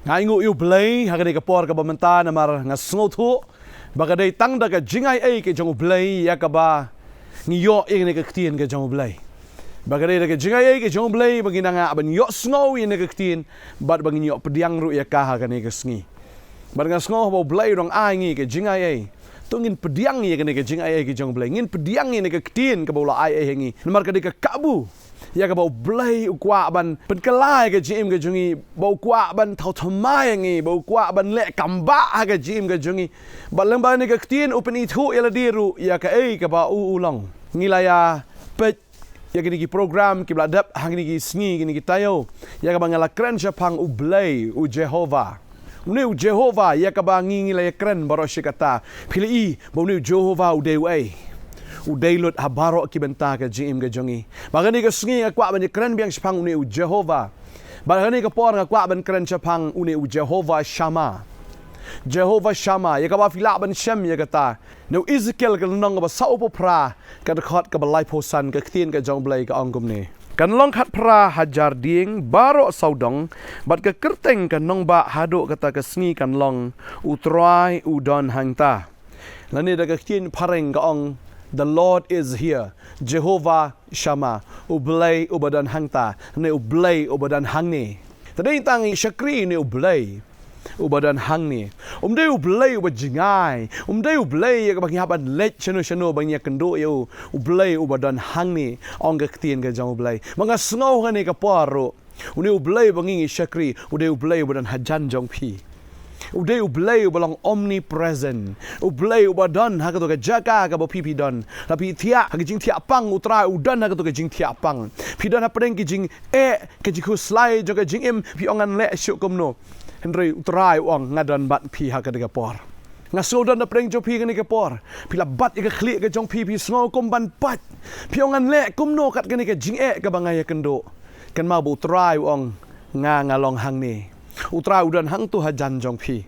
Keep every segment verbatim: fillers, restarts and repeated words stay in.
Nga ainguh ïa U Blei ha kane ka por kaba mynta namar nga sngewthuh ba ka dei tang da ka jingai ei ka jong U Blei ïa kaba ngi ïoh ïa kane ka ktien ka jong U Blei. Ba ka dei da ka jingai ei ka jong U Blei ba ngi nang ïa ban ïohsngew ïa kane ka ktien bad ba ngin ïoh pdiang ruh ïa ka ha kane ka sngi. Bad nga sngew ba U Blei u dang ai ngi ka jingai ei. To ngin pdiang ïa kane ka jingai ei ka jong U Blei, ngin pdiang ïa kane ka ktien kaba u la ai ei ha ngi. Namar ka dei ka kabu ïa kaba U Blei u kwah ban pynkylla ïa ka jingim ka jong ngi, ba u kwah ban thaw thymmai ïa ngi, ba u kwah ban leh kambah ha ka jingim ka jong ngi. Bad lyngba kane ka ktien u pynithuh ïa lade ruh ïa kaei kaba u u long. Ngi la ïa peit ïa kine ki program kiba la dep ha kine ki sngi, kine ki taïew, ïa kaba nga la kren shaphang U Blei, U Jehova. Une U Jehova ïa kaba ngi ngi la ïa kren baroh shi katta. Phi la i ba une U Jehova u dei uei? U dei lut ha baroh ki bynta ka jingim ka jong ngi. Bad kane ka sngi nga kwah ban ïa kren biang shaphang une U Jehova. Bad kane ka por nga kwah ban kren shaphang une U Jehova Shama. Jehova Shama, ïa kaba phi lah ban shem ïa kata. Na u Ezekiel ka lynnong kaba sawphew phra, ka dkhot kaba laiphew san, ka ktien ka jong U Blei ka ong kumne. Kan long khatphra hajar dieng baroh sawdong, bad ka kyrteng ka nongbah haduh kata ka sngi kan long, U Trai u don hangta. Lane da ka ktien phareng ka ong, The Lord is here, Jehovah Shammah, U Blei uba don hangta, ne U Blei uba don hangne. Te dei tang ïa shakri ne U Blei uba don hangne. Um dei U Blei uba jngai. Um dei U Blei ïa kaba ngi hap ban leit shano shano ba ngi ïakynduh ïa u. U Blei uba don hangne, ong ka ktien ka jong U Blei. Ma nga sngew ha kane ka por ruh, une U Blei uba ngi ngi shakri, u dei U Blei uba don hajan jong phi. U dei U Blei uba long omnipresent. U Blei uba don ha kato ka jaka kaba phi phi don. La phi thiah ha ka jingthiah pang, U Trai u don ha kato ka jingthiah pang. Phi don hapdeng ki jing eh, ka jingkhuslai jong ka jingim, phi ong ngan leh shuh kumno. Hynrei U Trai u ong nga don bad phi ha kane ka por. Nga sngew don hapdeng jong phi kane ka por. Phi la bat ïa ka khlieh ka jong phi, phi sngew kum ban pait. Phi ong ngan leh kumno kat kane ka jingeh kaba nga ïakynduh. Kynmaw ba U Trai u ong nga nga long hangne. U Trai u don hangto hajan jong phi.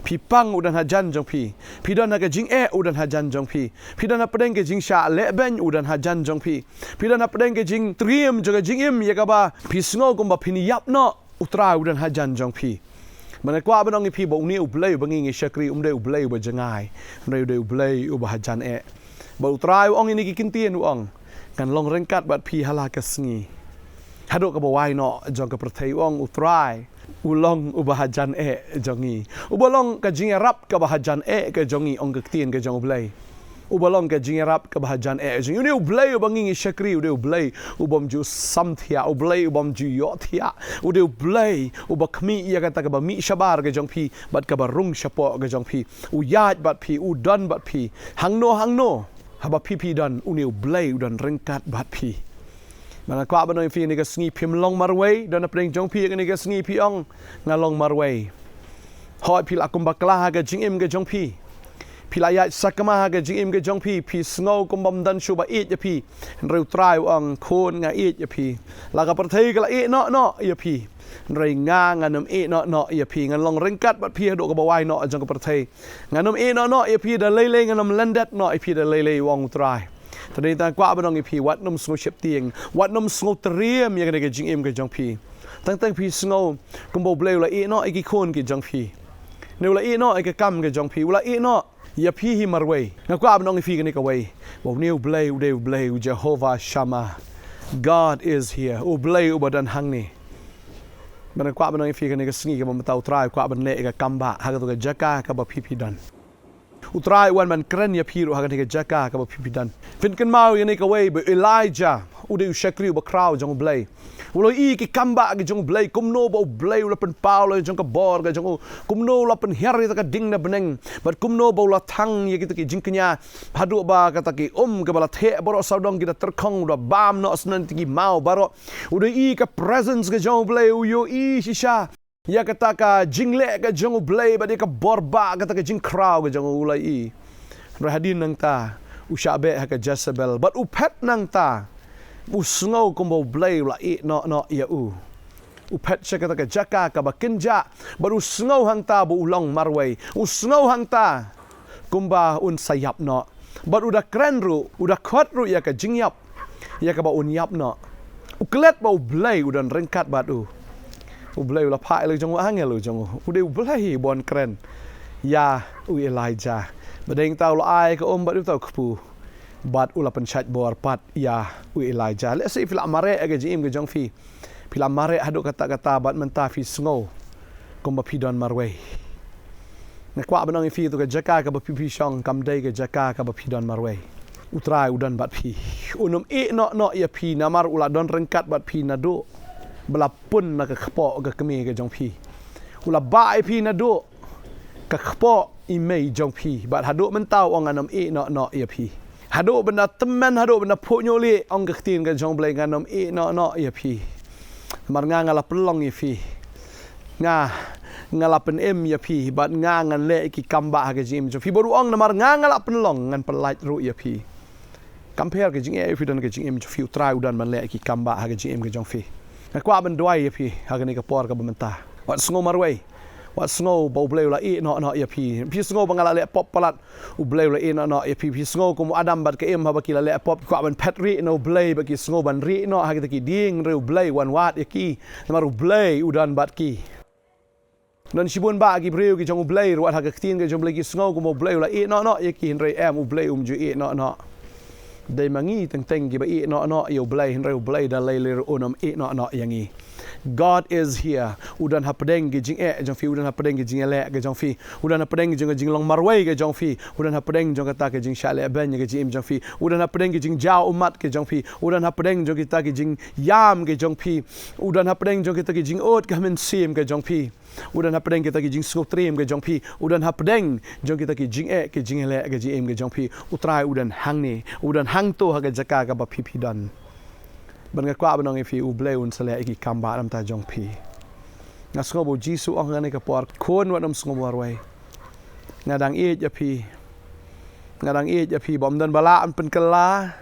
Phi pang u don hajan jong phi. Phi don ha ka jingeh u don hajan jong phi. Phi don hapdeng ka jingshah lehbeiñ u don hajan jong phi. Phi don hapdeng ka jingtriem jong ka jingim ïa kaba phi sngew kumba phin ïap noh, U Trai u don hajan jong phi. Ma nga kwah ban ong ïa phi ba une U Blei uba ngi ngi shakri um dei U Blei uba jngai. Hynrei u dei U Blei uba hajan eh. Ba U Trai u ong ïa kine ki ktien u ong, ngan long ryngkat bad phi ha la ka sngi. Haduh kaba wai noh jong ka pyrthei, u ong U Trai u long uba hajan eh jong ngi. Uba long ka jingïarap kaba hajan eh ka jong ngi, ong ka ktien ka jong U Blei. Uba long ka jingïarap kaba hajan eh jong ngi. U dei U Blei uba ngi ngi shakri, u dei U Blei u bym ju sam thiah, U Blei u bym ju ïoh thiah. U dei U Blei uba khmih ïa kata kaba mih shabar ka jong phi bad kaba rung shapoh ka jong phi. U ïaid bad phi, u don bad phi. Hangno hangno haba phi phi don, une U Blei u don ryngkat bad phi. Ma nga kwah ban ong ïa phi kane ka sngi phim long marwei, don hapdeng jong phi kane ka sngi phi ong nga long marwei. Hooid phi la kum bakla ha ka jingim ka jong phi. Phi la ïaid sakma ha ka jingim ka jong phi, phi sngew kum bym don shuh ba ïeit ïa phi. Hynrei U Trai u ong khun nga ïeit ïa phi. La ka pyrthei ka la ïeh noh noh ïa phi. Hynrei nga ngan ym ïeh noh noh ïa phi, ngan long ryngkat bad phi haduh kaba wai noh jong ka pyrthei. Ngan ym ïeh noh noh ïa phi da lei lei, ngan ym lyndet noh ïa phi da lei lei, u ong U Trai. Te dei tang kwah ban ong ïa phi, wat nym sngew sheptieng, wat nym sngew triem ïa kane ka jingim ka jong phi. Tang tang phi sngew kumba U Blei u la ïeh noh ïa ki khun ki jong phi. Ne u la ïeh noh ïa ka kam ka jong phi, u la ïeh noh ïa phi hi marwei. Nga kwah ban ong ïa phi kane kawei, ba une U Blei u dei U Blei, U Jehovah Shammah. God is here. U Blei uba don hangne. Bad nga kwah ban ong ïa phi kane ka sngi kaba mynta U Trai u kwah ban leh ïa ka kambah ha kato ka jaka kaba phi phi don. U Trai u wan ban kren ïa phi ruh ha kane ka jaka kaba phi phi don. Phin kynmaw ïa kane kawei ba Elijah u dei u shakri uba khraw jong U Blei. U la ïohi ki kambah ki jong U Blei, kumno ba U Blei u la pynpaw la jong ka bor ka jong u, kumno u la pynhiar ïa ka ding na bneng, bad kumno ba u la thang ïa kita ki jingkñia, haduh ba kata ki um kaba la theh baroh sawdong ki da tyrkhong, u da bam noh shen kita ki maw baroh. U da ïohi ka presence ka jong U Blei, u ïohi shisha ïa kata ka jingleh ka jong U Blei bad ïa ka bor ba kata ka jingkhraw ka jong u, u la ïohi. Hynrei hadien nangta u shah beh ha ka Jezebel bad u phet nangta, u sngew kumba U Blei u la ïeh noh noh ïa u. U phet sha kata ka jaka kaba kynjah bad u sngew hangta ba u long marwei. U sngew hangta kumba un sa ïap noh. Bad u da kren ruh, u da khot ruh ïa ka jingïap ïa kaba un ïap noh. U klet ba U Blei u don ryngkat bad u. U Blei u la phah ïa la jong u angel u jong u. U dei U Blei uba wan kren ïa u Elijah. Bad hangta u la ai ka um bad uta u kpu. Bad u la pynshait bor pat ïa u Elijah. Lehse phi la mareh ïa ka jingim ka jong phi. Phi la mareh haduh katta katta bad mynta phi sngew kumba phi don marwei. Nga kwah ban ong ïa phi, to ka jaka kaba phi phi shong kam dei ka jaka kaba phi don marwei. U Trai u don bad phi. Un ym ïeh noh noh ïa phi namar u la don ryngkat bad phi naduh ba la pun na ka kpoh ka kmie ka jong phi. U la bah ïa phi naduh ka kpoh i mei jong phi. Bad haduh mynta u ong ngan ym ïeh noh noh ïa phi. Haduh ban da tymmen, haduh ban da phuh ñiuh lieh, ong ka ktien ka jong U Blei, ngan ym ïeh noh noh ïa phi. Namar nga nga la pynlong ïa phi. Nga, nga la pynim ïa phi, bad nga ngan leh ïa ki kam bah ha ka jingim jong phi. Bad u ong namar nga nga la pynlong, ngan pyllait ruh ïa phi. Kam pher ka jingeh ïa phi, don ka jingim jong phi, U Trai u don ban leh ïa ki kam bah ha ka jingim ka jong phi. Nga kwah ban duwai ïa phi ha kane ka por kaba mynta. Wat sngew marwei. Wat sngew ba U Blei u la ïeh noh noh ïa phi. Phi sngew ba nga la leh pop palat, U Blei u la ïeh noh noh ïa phi. Phi sngew kum u Adam bad ka Im haba ki la leh pop, ki kwah ban phet rieh na U Blei, ba ki sngew ban rieh noh ha kita ki dieng, hynrei U Blei u wan wad ïa ki. Namar U Blei u don bad ki. Don shibun bah ki briew ki jong U Blei ruh ha ka ktien ka jong U Blei ki sngew kum U Blei u la ïeh noh noh ïa ki, hynrei em, U Blei um ju ïeh noh noh. Dei ma ngi teng teng kiba ïeh noh noh ïa U Blei, hynrei U Blei da lei lei ruh un ym ïeh noh noh ïa ngi. God is here. U don hapdeng ki jingeh jong phi, u don hapdeng ki jingïaleh ka jong phi, u don hapdeng jong ka jinglong marwei ka jong phi, u don hapdeng jong kata ka jingshah leh beiñ ka jingim jong phi, u don hapdeng ki jingjaw ummat ka jong phi, u don hapdeng jong kita ki jingïam ka jong phi, u don hapdeng jong kita ki jingud ka mynsiem ka jong phi. U don hapdeng kita ki jingsngewtriem ka jong phi. U don hapdeng jong kita ki jingeh, ki jingïaleh, ki jingim ka jong phi. U Trai u don hangne. U don hangto ha ka jaka kaba phi phi don. Bad nga kwah ban ong ïa phi, U Blei un sa leh ïa ki kam bah namar jong phi. Nga sngew ba U Jisu u ong ha kane ka por, khun, wat nym sngew marwei. Nga dang ïeit ïa phi. Nga dang ïeit ïa phi, ba ym don ba lah ban pynkylla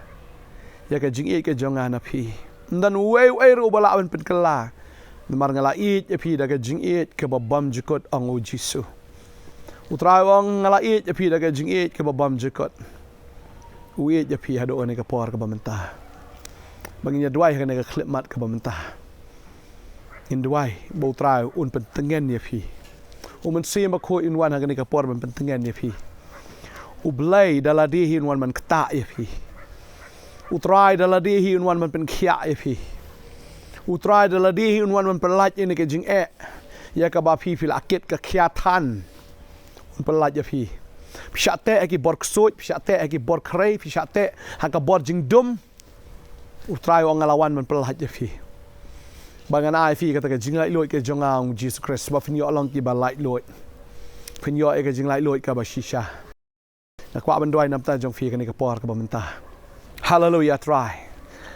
ïa ka jingïeit ka jong nga na phi. Ym don uwei uwei ruh ba lah ban pynkylla. Namar nga la ïeit ïa phi da ka jingïeit kaba bymjukut, ong U Jisu. U Trai u ong nga la ïeit ïa phi da ka jingïeit kaba bymjukut. U ïeit ïa phi haduh kane ka por kaba mynta. Ba ngin ïa duwai ha kane ka khyllipmat kaba mynta. Ngin duwai ba U Trai un pyntngen ïa phi. U Mynsiem Bakhuid un wan ha kane ka por ban pyntngen ïa phi. U Blei da lade hi un wan ban ktah ïa phi. U Trai da lade hi un wan ban pynkhiah ïa phi. U Trai da lade hi un wan ban pyllait ïa kane ka jingeh ïa kaba phi phi la kit ka khia than. Un pyllait ïa phi. Phi shah teh ha ki bor ksuid, phi shah teh ha ki bor khrei, phi shah teh ha ka bor jingdum. U Trai u ong nga la wan ban pyllait ïa phi. Ba ngan ai ïa phi kata ka jinglaitluid ka jong nga, ong Jisu Khrist, ba phin ïoh long kiba laitluid. Phin ïoh ïa ka jinglaitluid kaba shisha. Nga kwah ban duwai namar jong phi ha kane ka por kaba mynta. Haleluia Trai.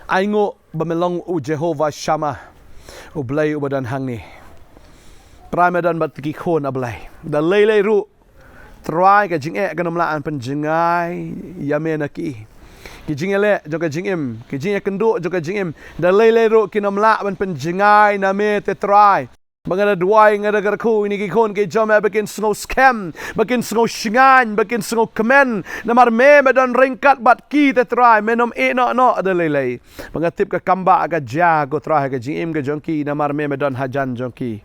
Ainguh ba me long U Jehobah Shammah. U Blei uba don hangne. Trai me don bad ki khun, A Blei. Da lei lei ruh Trai, ka jingeh kan ym lah ban pynjngai ïa me na ki. Ki jingïaleh jong ka jingim, ki jingïakynduh jong ka jingim, da lei lei ruh kin ym lah ban pynjngai na me te Trai. Ba nga da duwai, nga da kyrkhu ïa kine ki khun ki jong me ba kin sngew skhem, ba kin sngew shngaiñ, ba kin sngew kmen. Namar me, me don ryngkat bad ki te Trai, men ym ïeh noh noh da lei lei. Ba nga tip ka kam bah ka jia ko Trai ha ka jingim ka jong ki, namar me, me don hajan jong ki.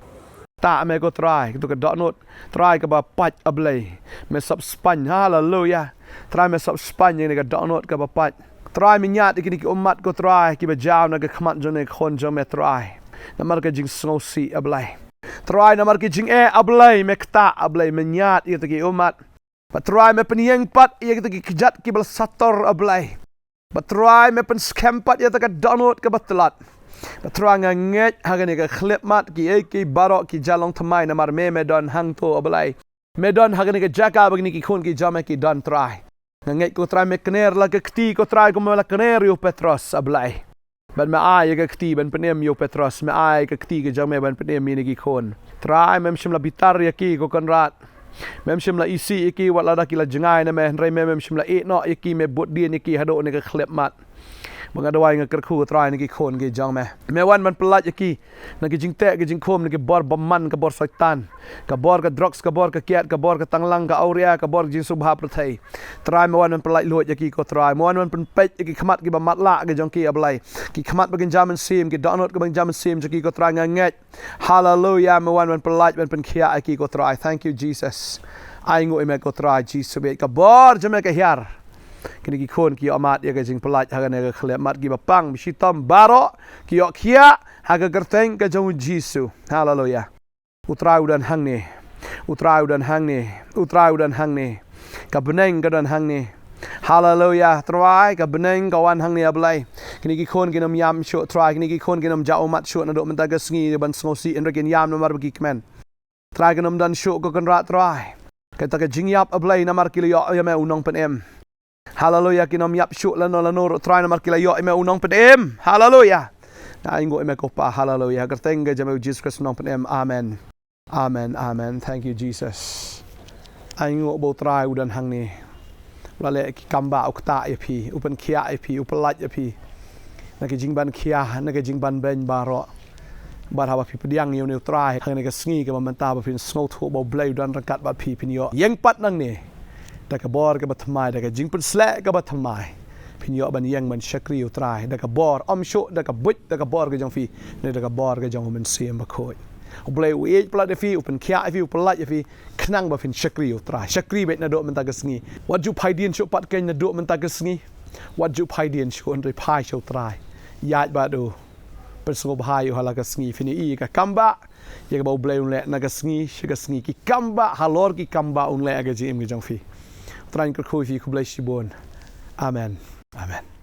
Ktah me ko Trai, kito ka dohnud Trai kaba pait, A Blei. Me sop spaiñ, haleluia. Trai me sop spaiñ ïa kane ka dohnud kaba pait. Trai me ñiad ïa kine ki ummat ko Trai, kiba jaw na ka khmat jong kane ka khun jong me Trai. Namar ka jingsngewsih, A Blei. Trai namar ki jingeh, A Blei, me ktah, A Blei, me ñiad ïa kita ki ummat. Bad Trai me pynïeng pat ïa kita ki kjat kiba la sator, A Blei. Bad Trai me pynskhem pat ïa kata ka dohnud kaba tlot. Bad Trai nga ngeit ha kane ka khyllipmat kiei kiei baroh ki jia long thymmai namar me, me don hangto, A Blei. Me don ha kane ka jaka ba kine ki khun ki jong me ki don Trai. Nga ngeit ko Trai me kner la ka kti ko Trai kumba me la kner ïa u Petros, A Blei. Bad me ai ïa ka kti ban pynim ïa u Petros, me ai ïa ka kti ka jong me ban pynim ïa kine ki khun. Trai mem shym la bitar ïa ki ko Kynrad. Mem shym la isih ïa ki wat lada ki la jngai na me, hynrei me mem shym la ïeh noh ïa ki, me bud dien ïa ki haduh kane ka khyllipmat. Ba nga duwai, nga kyrkhu, ko Trai, na ki khun ki jong me. Me wan ban pyllait ïa ki na ki jingteh, ki jingkhum, na ki bor bymman, ka bor Soitan, ka bor ka drugs, ka bor ka kiad, ka bor ka tanglang, ka awria, ka bor ka jingsngewbha pyrthei. Trai, me wan ban pyllait luid ïa ki, ko Trai. Me wan ban pynpeit ïa ki khmat kiba matlah ki jong ki, A Blei. Ki khmat ba kin jam mynsiem, ki dohnud kiba kin jam mynsiem jong ki, ko Trai, nga ngeit. Haleluya, me wan ban pyllait, ban pynkhiah ïa ki, ko Trai. Thank you, Jesus. Ainguh ïa me, ko Trai Jisu, bad ka bor jong me ka hiar. Kine ki khun ki ïohmad ïa ka jingpyllait ha kane ka khyllipmat, kiba pang, ba shitom baroh ki ïoh khiah ha ka kyrteng ka jong u Jisu. Haleluya. U Trai u don hangne. U Trai u don hangne. U Trai u don hangne. Ka bneng ka don hangne. Haleluya. Trai, ka bneng ka wan hangne, A Blei. Kine ki khun kin ym ïam shuh, Trai. Kine ki khun kin ym jah ummat shuh naduh mynta ka sngi ban sngewsih, hynrei kin ïam namar ba ki kmen. Trai, kin ym don shuh, ko Kynrad Trai, kata ka jingïap, A Blei, namar ki la ïoh ïa me, u Nongpynim. Haleluya, kin ym ïap shuh lano lano ruh, Trai, namar ki la ïoh ïa me, u Nongpynim. Haleluya. Nga ainguh ïa me, ko Pa. Haleluya. Kyrteng ka jong me, u Jisu Khrist, u Nongpynim. Amen. Amen, amen. Thank you, Jesus. Ainguh ba u Trai u don hangne. U la leh ki kam ba, u ktah ïa phi, u pynkhiah ïa phi, u pyllait ïa phi na ki jingban khiah, na ki jingban beiñ baroh. Bad haba phi pdiang ïa une u Trai ha kane ka sngi kaba mynta, ba phin sngewthuh ba U Blei u don ryngkat bad phi, phin ïoh ïeng pat nangne da ka bor kaba thymmai, da ka jingpynsleh kaba thymmai. Phin ïoh ban ïeng ban shakri ïa u Trai da ka bor, ym shuh da ka buit, da ka bor ka jong phi, ne da ka bor ka jong u Mynsiem Bakhuid. U Blei u ïeit palat ïa phi, u pynkhiah ïa phi, u pyllait ïa phi, khnang ba phin shakri ïa u Trai. Shakri beit naduh mynta ka sngi. Wat ju phai dien shuh pat keiñ naduh mynta ka sngi. Wat ju phai dien shuh, hynrei phai sha u Trai. Ïaid bad u. Pynsngewbha ïa u ha la ka sngi. Phin ïohi ïa ka kam ba, ïa kaba U Blei un leh na ka sngi sha ka sngi. Ki kam ba, halor ki kam ba un leh ha ka jingim ka jong phi. U Trai un kyrkhu ïa phi, khublei shibun. Amen. Amen.